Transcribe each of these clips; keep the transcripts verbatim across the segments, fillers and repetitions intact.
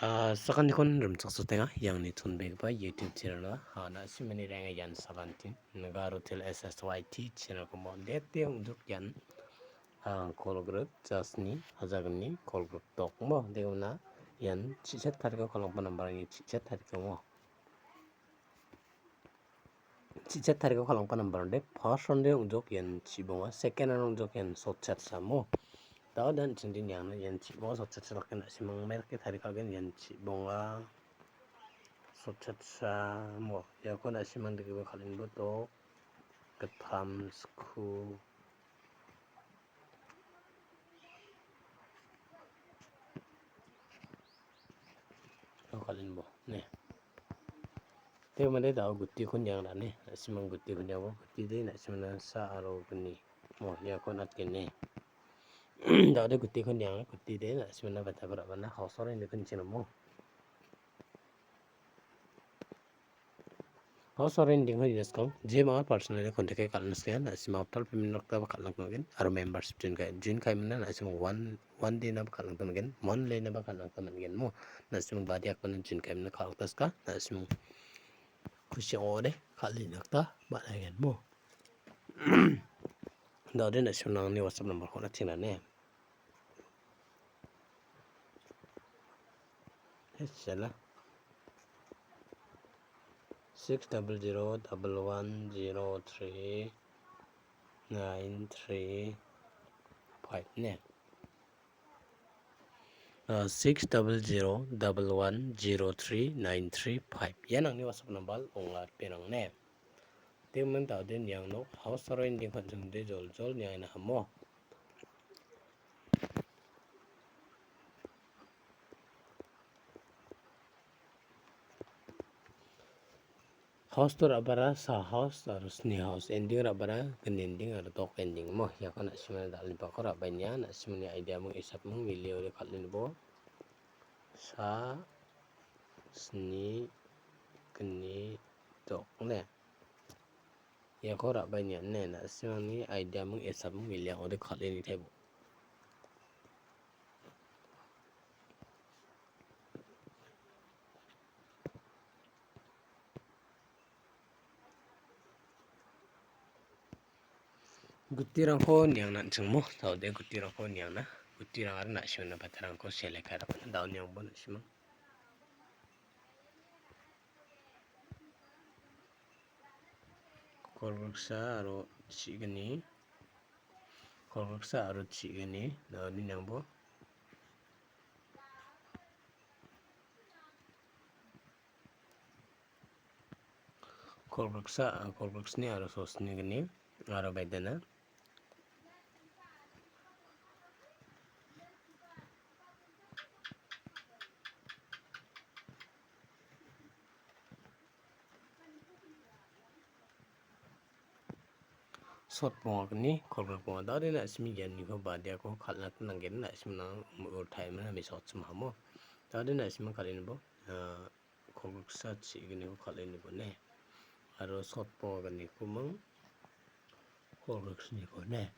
Ah, sakantikon rimchaksotenga, iangni chonbegipa YouTube channel-o, ah, na·simani renga ian sakantin, Nagaro Tale S S Y T channel-ko mo·, dete ong·jok ian, ah, kolgrik jasni, ajagni kolgrik dok mo, de una ian chi·chet tariko kalongpa nambarangni chi·chet tariko mo. Chi·chet tariko kalongpa nambar ong·de, first round-de ong·jok ian chibonga, second round ong·jok ian sotchet samo. Dao dan chingdi niangna ian chibonga sotchet dake na·simang mai dake tarikagen ian chibonga sotchet samo. Iako na·simang dikgipa kal·enbo dok, gittam, sku, Kal·enbo, ne. Te mande dao gutiko niang ra·ne. Na·simang gutiko niangbo, guti de na·simana sa aro gni. Mo, iako natgen ne. Dao de gutiko niang, guti de na·simana bata bra bana, hausore ni kunching mo. Hausore ni dingho inas kong, je manga personally contact kai kal·na skia, na·sima hotel payment rok taba kal·na konggen, aro membership join kai, join kai mana, na·sima one, one day naba kal·na konggen, one day naba kal·na konggen mo, na·sima badiak mana join kai mana kal·na ska, na·sima kusi ong·ode, kal·na gita man·aigen mo. Dao de na·sima nangni WhatsApp number ko na ching ra·ne. Hei, siala. Six double zero double one zero three nine three five ne. Ah, six double zero double one zero three nine three five. Ian angni WhatsApp number ong·a, ripengrang ne. Temen dao de niang nok, hausore ni dingpang chingde joljol niang ina hamo. Haus to ra·bara sa haus aro sni haus, ending ra·bara gni ending aro dok ending mo. Iako na·simani dal·gipako ra·baenga, na·simani idea ming hisap ming milio de kal·e nibo. Sa, sni, gni, dok ne. Iako ra·baenga ine, na·simangni idea ming hisap ming milio de kal·e nitaibo. Gutirangko niangna an·chingmo, dao de gutirangko niangna, gutirang aro na·simangna batarangko select ka·e ra·bana, dao niangbo na·simang. Kolgriksa aro chi·gni, kolgriksa aro chi·gni, dao de niangbo. Kolgriksa, kolgriksni aro sosnigni aro baidena. Sot bongakni kolgrik bonga. Dade na·simi ianiko badiako kal·na nanggen, na·simna ultaimena mesokchim hamo. Dade na·sima kal·enibo, ah, kolgriksa chi·gniko kal·enibo ne. Aro sot bongagniko ming kolgriksniko ne.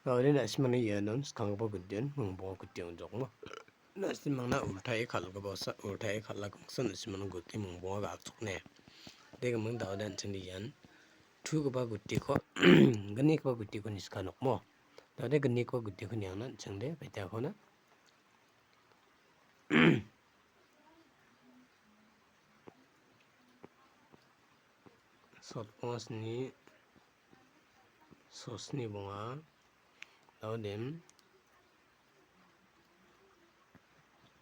Dade na·simani ianon skanggipa gutian mingbonga guti ong·jokmo. Na·simangna ultae kal·gipa sa, ultae kal·gipa sa na·simangna guti mingbonga ga·chokne. Degiming dao de an·chingde ian tugipa gutiko, gnigipa gutiko niska nokmo. Dao de gnigipa gutiko niangna an·chingde baitiakona. Sotbonga sni, sosni bonga, dao de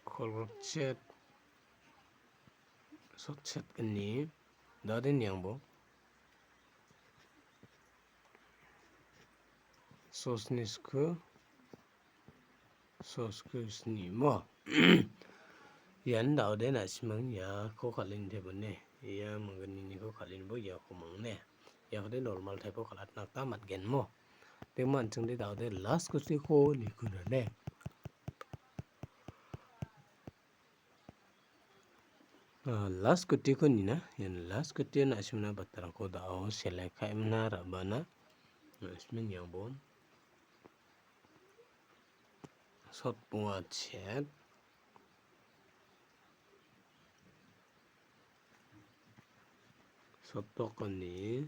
kolgrikchet, sotchet gni, dao de niangbo. Sosni sku, sosku sni mo. Ian dao de na·simang iako kal·enitebone. Ia manggnini ko kal·enibo iako mangne. Iako de normal type-o kal·atna gita man·gen mo. Dema an·chingde dao de last gutiko nikunane. Ah, last gutiko nina. Ian last gutio na·simna batarangko dao select ka·emna ra·bana. Na·simin iangbon. Sotbonga chet. Sotokani.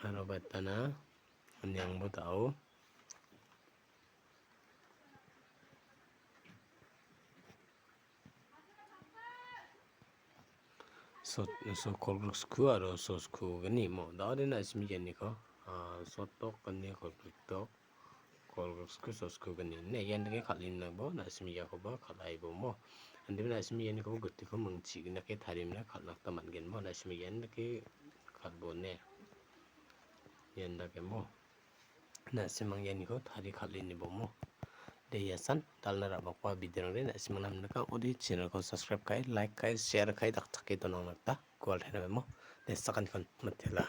Aro batana aniangbo dao. Sot-, so kolgriksku aro sosku gni mo. Dao de na·simi ianiko, ah, sotok gni kolgriktok. Kolgriksku sosku gni. Ne ian dake kal·inabo na·simi iakoba kal·aibo mo. Andiba na·simi ianikoba gutiko mingchi dake tarimna kal·na gita man·gen mo. Na·simi ian dake kal·bo ne. Ian dake mo. Na·simang ianiko tari kal·inibo mo. De iasan dalna ra·bakba bidirangde na·simang namnika odi channelko subscribe kai, like kai, share kai, dakchake donangna gita gual tena mo. De sakantikon mitela.